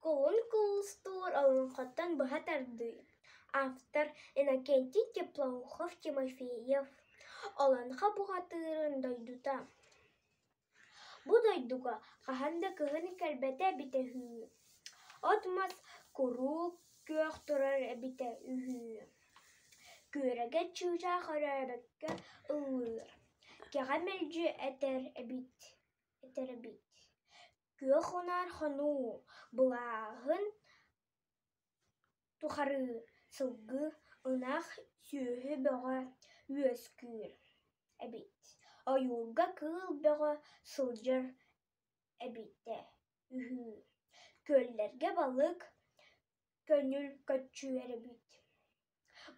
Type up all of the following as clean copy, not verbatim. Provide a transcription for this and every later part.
Кулун Кулустуур олоҥхоттон быһа тардыы, автор Иннокентий Теплоухов-Тимофеев, Олоҥхо бухатыырын дойдута. Бу дойдуга хаһан да кыһын кэлбэтэ эбитэ үһү, от-мас куруук күөх турар эбитэ үһү. Күөрэгэй чыычаах өрөөбөккө ыллыыр, кэҕэ мэлдьи этэр эбит, этэр эбит Күөх унаар хонуу былааһын тухары сылгы, ынах, сүөһү бөҕө үөскүүр эбит, ойуурга кыыл бөҕө сылдьар эбитэ үһү, күөллэргэ балык көҥүл көччүйэр эбит.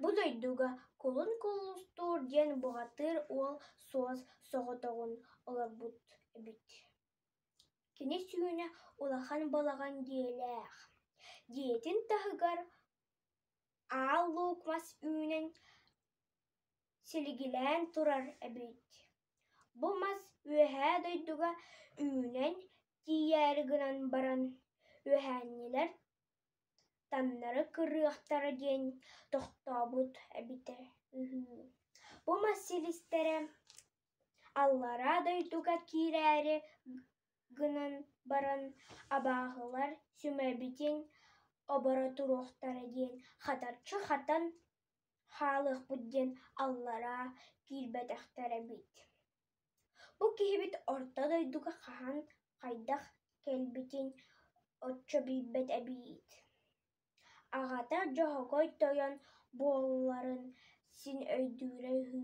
Бу дойдуга Кулун Куллустуур диэн бухатыыр уол суос соҕотоҕун олорбут эбит. Кини сүүнэ улахан балаҕан дьиэлээх, дьиэтин таһыгар аал луук мас үүнэн силигилээн турар эбит. Бу мас үөһээ дойдуга үүнэн тиийээри гынан баран, үөһээннилэр таҥнары кырыахтара диэн тохтообут эбитэ үһү. Бу мас силистэрэ Аллараа дойдуга киирээри гынан баран абааһылар сүмэбитин оборо туруохтара диэн хатарчы хатан хаалыахпыт диэн аллараа киирбэтэхтэр эбит. Бу киһибит орто дойдуга хаһан, хайдах кэлбитин оччо билбэт эбит. Аҕата Дьоһогой тойон буоларын син өйдүүрэ үһү.